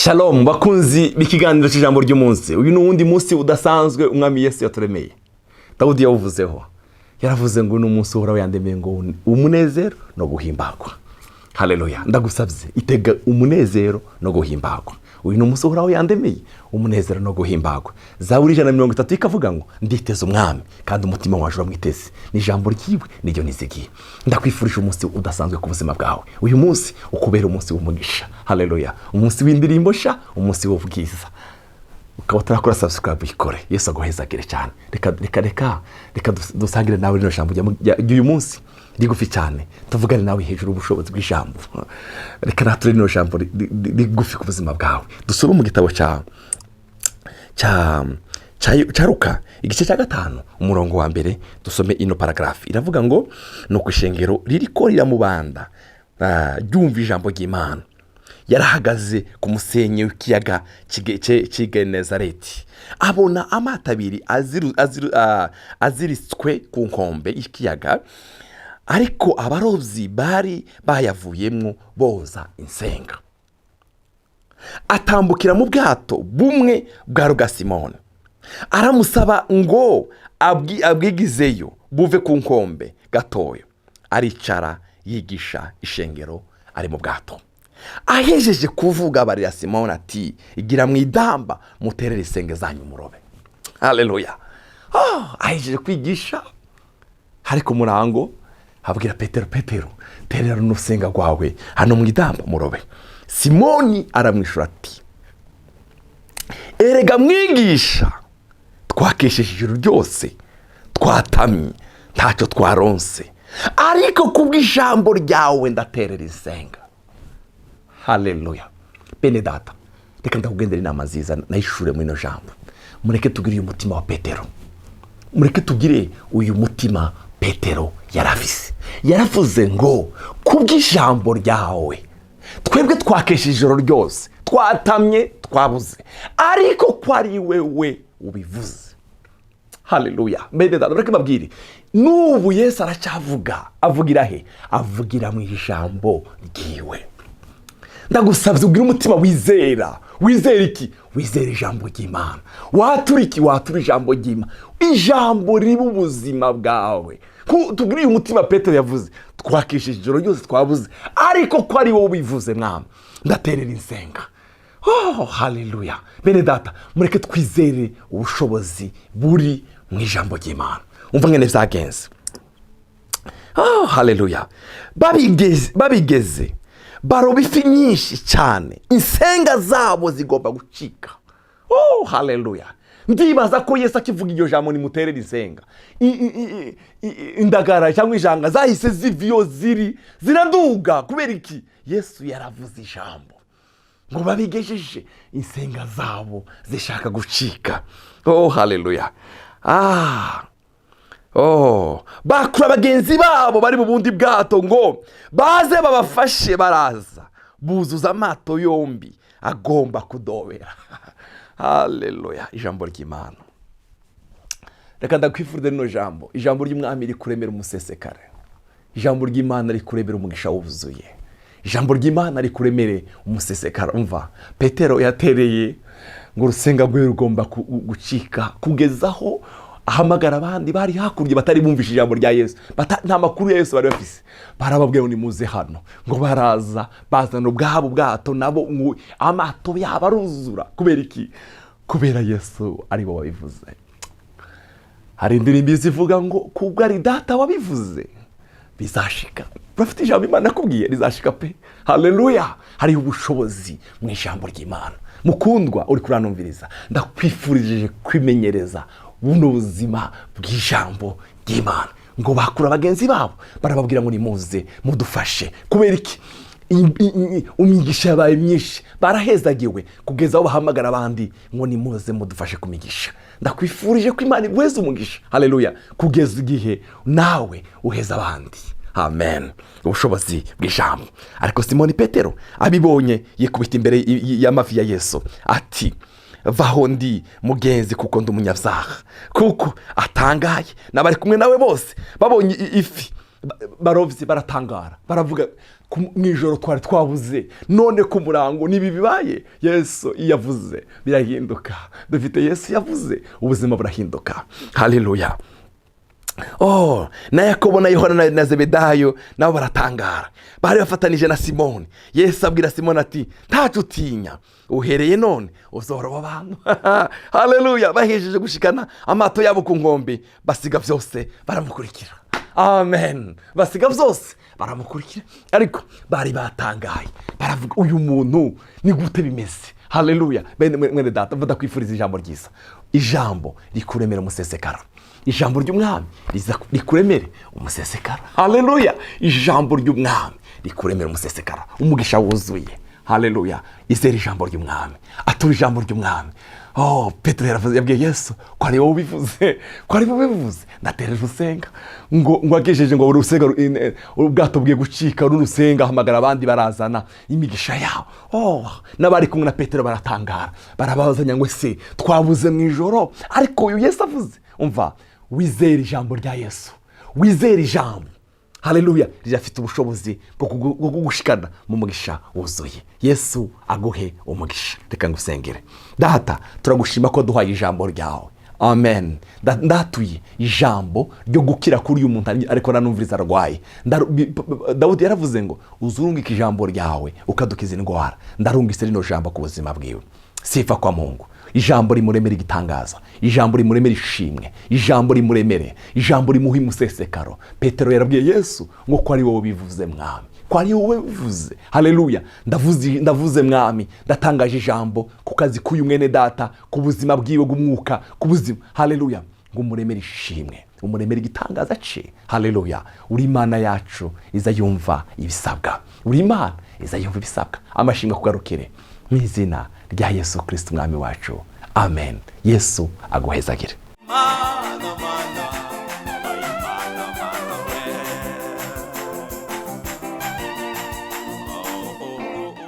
Shalom bakunzi b'ikiganiro cy'ijambo ry'umunsi. Uyu ni uwundi munsi udasanzwe Umwami Yesu yaturemeye. Dawudi yawuvuzeho, yaravuze ngo ni umunsi Uhoraho yandemeye ngo umunezero no guhimbagwa. Haleluya! Ndagusabye, itega umunezero no guhimbagwa. Uyu ni umunsi Uhoraho yandemeye, umunezero no guhimbagwa. Zaburi 130 ikavuga ngo nditeze Umwami kandi umutima waje uramwiteze, ni ijambo ryiwe niryo nizigiye. Ndakwifurije umunsi udasanzwe ku buzima bwawe. Uyu munsi ukubera umunsi w'umugisha. Haleluya! Umunsi w'indirimbo sha, umunsi w'ubwiza. Ukaba utarakora subscribe, uyikore. Yesu aguhezagire cyane. Reka reka reka reka dusangire nawe rino jambo ry'uyu munsi rigufi cyane, tuvugane nawe hejuru y'ubushobozi bw'ijambo. Reka nature rino jambo rigufi ku buzima bwawe. Dusome mu gitabo cya Luka, igice cya 5, umurongo wa 1. Dusome ino paragarafu, iravuga ngo: "Ni uko ishengero ririko riramubanda, ryumva ijambo ry'Imana. Yarahagaze ku musenyi w'ikiyaga cy'i Genezareti, abona amato abiri aziritswe ku nkombe y'ikiyaga, ariko abarobyi bari bayavuyemo boza insenga. Atambukira mu bwato bumwe bwa Rugasimoni, aramusaba ngo abwigizeyo buve ku nkombe gatoya. Aricara yigisha ishengero ari mu bwato. Ahejeje kuvuga, abarira Simoni ati: 'Igira mu idamba, muterere isenge zanyu murobe.'" Haleluya! Ahejeje kwigisha hari ku murango, abwira Petero: "Petero, terera runo rusenga rwawe hano mu idamba murobe." Simoni aramwishyura ati: "Erega mwigisha, twakesheje ijoro ryose, twatamye, ntacyo twaronse, ariko kubw'ijambo ryawe ndaterera insenga." Haleluya! Bene data, reka ndakugendera inama nziza nayishure muri ino jambo. Mureke tugire uyu mutima wa Petero, mureke tugire uyu mutima Petero yarafise. Yaravuze ngo kubw'ijambo ryawe, twebwe twakesha ijoro ryose, twatamye, twabuze, ariko ko ari wewe ubivuze. Haleluya! Bene data, mureke mbabwire, n'ubu Yesu aracyavuga. Avugira he? Avugira mu ijambo ryiwe. Ndagusabye ugire umutima wizera. Wizera iki? Wizera ijambo ry'Imana. Watura iki? Watura ijambo ry'Imana. Ijambo riba ubuzima bwawe. Tugire uyu mutima Petero yavuze: "Twakishije ijoro ryose, twabuze, ariko ko ari wowe ubivuze, Mwami, ndaterera insenga." Oh, haleluya! Bene data, mureke twizere ubushobozi buri mu ijambo ry'Imana. Umva ngene byagenze. Oh, haleluya! Babigeze baroba ifi nyinshi cyane, insenga zabo zigomba gucika. Oh, haleluya! Ndibaza ko Yesu akivuga iryo jambo, nimuterere insenga, indagara cyangwa ijanga zahise ziva iyo ziri ziraduga. Kubera iki? Yesu yaravuze ijambo ngo babigejeje insenga zabo zishaka gucika. Oh, haleluya! Oh, bakura bagenzi babo bari mu bundi bwato ngo baze babafashe. Baraza, buzuza amato yombi, agomba kudobera. Haleluya! Ijambo ry'Imana, reka ndakwifuriza rino jambo. Ijambo ry'Umwami rikuremera umusesekare, ijambo ry'Imana rikuremera umugisha wuzuye, ijambo ry'Imana rikuremere umusesekara. Umva, Petero yatereye ngo urusenga rwe rugomba gucika, kugeza aho ahamagara abandi bari hakurya batari bumvishe ijambo rya Yesu. Nta makuru ya Yesu bari bafise. Barababwiye ngo nimuze hano, ngo baraza, bazana ubwabo bwato nabo, ngo amato yabo aruzura. Kubera iki? Kubera Yesu aribo wabivuze. Hari indirimbo zivuga ngo kubwo ari Data wabivuze bizashika. Urafite ijambo Imana yakubwiye, rizashika pe. Haleluya! Hariho ubushobozi mu ijambo ry'Imana. Mukundwa uri kuranumviriza, ndakwifurije kwimenyereza buno buzima bw'ijambo ry'Imana. Ngo bakura bagenzi babo, barababwira ngo nimuze mudufashe. Kubera iki? Imigisha yabaye myinshi, barahezagiwe kugeza aho bahamagara abandi ngo nimuze mudufashe ku migisha. Ndakwifurije ko Imana iguheza umugisha, haleluya, kugeza igihe nawe uheza abandi. Amen. Ubushobozi bw'ijambo. Ariko Simoni Petero abibonye, yikubita imbere y'amavi ya Yesu ati: "Vaho ndi, Mugenzi, kuko ndi umunyabyaha." Kuko atangaye n'abari kumwe nawe bose babonye ifi barovye, baratangara, baravuga: Mu ijoro twari twabuze, none ku murango nibi bibaye. Yesu iyo avuze birahinduka. Dufite Yesu yavuze, ubuzima burahinduka. Haleluya. Oh, na Yakobo na Yohana na Zebedayo nabo baratangara, bari bafatanije na Simoni. Yesu abwira Simoni ati: "Ntacyo utinya, uhereye none uzoroba abantu." Haleluya. Bahejeje gushikana amato yabo ku nkombe, basiga byose baramukurikira. Amen. Basiga byose baramukurikira, ariko bari batangaye, baravuga: "Uyu muntu ni gute bimeze?" Haleluya. Bene mwene data, ndakwifuriza ijambo ryiza, ijambo rikuremera umusesekara. Ijambo ry'umwami riza rikuremere umusesekara. Haleluya. Ijambo ry'umwami rikuremera umusesekara, umugisha wuzuye. Haleluya. Izere ijambo ry'umwami, atura ijambo ry'umwami. Oh, Petero yaravuze, yabwiye Yesu ko ari wowe ubivuze, ko ari wowe ubivuze, ndatereje usenga ngo agejeje ngo urusenga ubwato bugiye gucika, rurusenga ahamagara abandi, barazana imigisha yabo. Oh, n'abari kumwe na Petero baratangara, barabazanya ngo: "Se twabuze mu ijoro, ariko uyu Yesu avuze." Umva, wizere ijambo rya Yesu, wizere ijambo. Haleluya. Rirafite ubushobozi bwo kugushikana mu mugisha wuzuye. Yesu aguhe umugisha. Reka ngusengere. Data, turagushima ko duhaye ijambo ryawe. Amen. Ndatuye ijambo ryo gukira kuri uyu muntu ariko nanumviriza arwaye. Dawudi yaravuze ngo uzurungike ijambo ryawe ukadukiza indwara. Ndarungise rino jambo ku buzima bwiwe. Sifa kwa Mungu. Ijambo rimuremere igitangaza, ijambo rimuremere ishimwe, ijambo rimuremere, ijambo rimuha imusesekaro. Petero yarabwiye Yesu ngo ko ari wowe bivuze, mwami, ko ari wowe bivuze. Haleluya. Ndavuze, ndavuze mwami, ndatangaje ijambo ku kazi k'uyu mwene data, ku buzima bwiwe bw'umwuka, ku buzima. Haleluya. Ngo umuremere ishimwe, umuremere igitangaza ce. Haleluya. Uri Imana yacu iza yumva ibisabwa, uri Imana iza yumva ibisabwa. Amashimwe akugarukire mu izina rya Yesu Kirisiti umwami wacu. Amen. Yesu aguhezagire. Mana, mana.